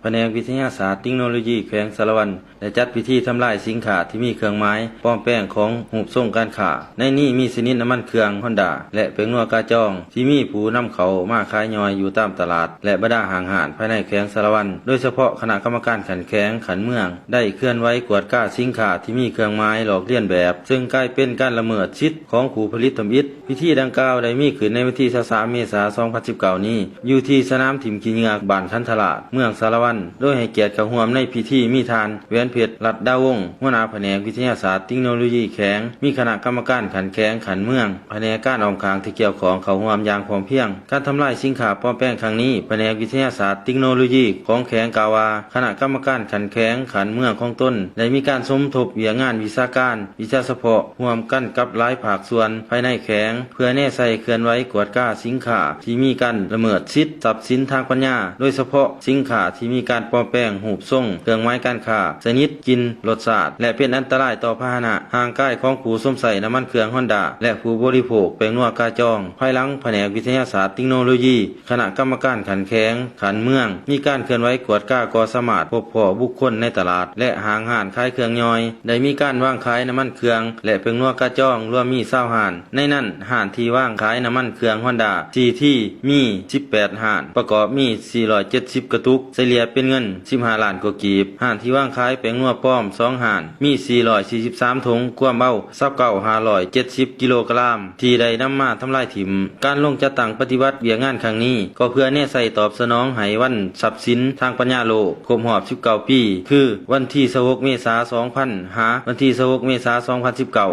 ພະແນກວິທະຍາສາດເຕັກໂນໂລຢີແຂວງສາລະວັນ ໄດ້ຈັດພິທີທຳລາຍສິນຄ້າທີ່ມີເຄື່ອງໝາຍປອມແປງຂອງຮູບຊົງການຄ້າ. ໃນນີ້ມີຊະນິດນ້ຳມັນເຄື່ອງຮອນດ້າ ແລະ ແປ້ງນົວກາຈອງ ທີ່ມີຜູ້ນຳເຂົ້າມາຂາຍຍ່ອຍຢູ່ຕາມຕະຫຼາດ ແລະ ບັນດາຫ້າງຮ້ານພາຍໃນແຂວງສາລະວັນ, ໂດຍສະເພາະຄະນະກຳມະການຂັ້ນແຂວງ, ຂັ້ນເມືອງ ໄດ້ເຄື່ອນໄຫວກວດກາສິນຄ້າທີ່ມີເຄື່ອງໝາຍລອກລຽນແບບ, ເຊິ່ງກາຍເປັນການລະເມີດສິດຂອງຜູ້ຜະລິດທຳອິດ. ພິທີດັ່ງກ່າວໄດ້ມີຂຶ້ນໃນວັນທີຊາວສາມ ເມສາ ສອງພັນສິບເກົ້ານີ້ ຢູ່ທີ່ສະໜາມຖິ້ມຂີ້ເຫຍື້ອ ບ້ານຂັນທະລາດ ເມືອງສາລະວັນ, ໂດຍໃຫ້ກຽດເຂົ້າຮ່ວມໃນພິທີມີທ່ານ ແຫວນເພັດ ລັດດາວົງ ຫົວໜ້າພະແນກວິທະຍາສາດເຕັກໂນໂລຢີແຂວງ, ມີຄະນະກຳມະການຂັ້ນແຂວງ, ຂັ້ນເມືອງ, ພະແນກການອ້ອມຂ້າງທີ່ກ່ຽວຂ້ອງເຂົ້າຮ່ວມຢ່າງພ້ອມພຽງ. ການທຳລາຍສິນຄ້າປອມແປງຄັ້ງນີ້, ພະແນກວິທະຍາສາດເຕັກໂນໂລຢີຂອງແຂວງກ່າວວ່າ ຄະນະກຳມະການຂັ້ນແຂວງ, ຂັ້ນເມືອງຂອງຕົນ ໄດ້ມີການສົມທົບວຽກງານວິຊາການ, ວິຊາສະເພາະ ຮ່ວມກັນກັບຫຼາຍພາກສ່ວນພາຍໃນແຂວງ ເພື່ອແນໃສ່ເຄື່ອນໄຫວກວດກາສິນຄ້າທີ່ມີການລະເມີດສິດຊັບສິນທາງປັນຍາ, ໂດຍສະເພາະສິນຄ້າທີ່ມີການປອມແປງຮູບຊົງເຄື່ອງໝາຍການຄ້າ, ຊະນິດ, ກິ່ນ, ລົດຊາດ ແລະ ເປັນອັນຕະລາຍຕໍ່ພາຫະນະຮ່າງກາຍຂອງຜູ້ຊົມໃຊ້ນ້ຳມັນເຄື່ອງຮອນດ້າ ແລະ ຜູ້ບໍລິໂພກແປ້ງນົວກາຈອງ. ພາຍຫຼັງພະແນກວິທະຍາສາດເຕັກໂນໂລຢີ ຄະນະກຳມະການຂັ້ນແຂວງ, ຂັ້ນເມືອງ ມີການເຄື່ອນໄຫວກວດກາກໍສາມາດພົບພໍ້ບຸກຄົນໃນຕະຫຼາດ ແລະ ຫ້າງຮ້ານຂາຍເຄື່ອງຍ່ອຍ ໄດ້ມີການວາງຂາຍນ້ຳມັນເຄື່ອງ ແລະ ແປ້ງນົວກາຈອງ ລວມມີຊາວຮ້ານ. ໃນນັ້ນ, ຮ້ານທີ່ວາງຂາຍນ້ຳມັນເຄື່ອງຮອນດ້າ ຊີທີ ມີສິບແປດຮ້ານ, ປະກອບມີສີ່ຮ້ອຍເຈັດສິບກະຕຸກ, ສະເລ່ຍເປັນເງິນສິບຫ້າລ້ານກວ່າກີບ. ຮ້ານທີ່ວາງຂາຍແປ້ງນົວປອມສອງຮ້ານ ມີສີ່ຮ້ອຍສີ່ສິບສາມຖົງ, ກວມເອົາ ຊາວເກົ້າ ຫ້າຮ້ອຍເຈັດສິບກິໂລກຣາມ ທີ່ໄດ້ນຳມາທຳລາຍຖິ້ມ. ການລົງຈັດຕັ້ງປະຕິບັດວຽກງານຄັ້ງນີ້ ກໍເພື່ອແນໃສ່ຕອບສະໜອງໃຫ້ວັນຊັບສິນທາງປັນຍາໂລກຄົບຮອບສິບເກົ້າປີ ຄື ວັນທີຊາວຫົກ ເມສາ ສອງພັນ ຫາ ວັນທີຊາວຫົກ ເມສາ ສອງພັນສິບເກົ້າ.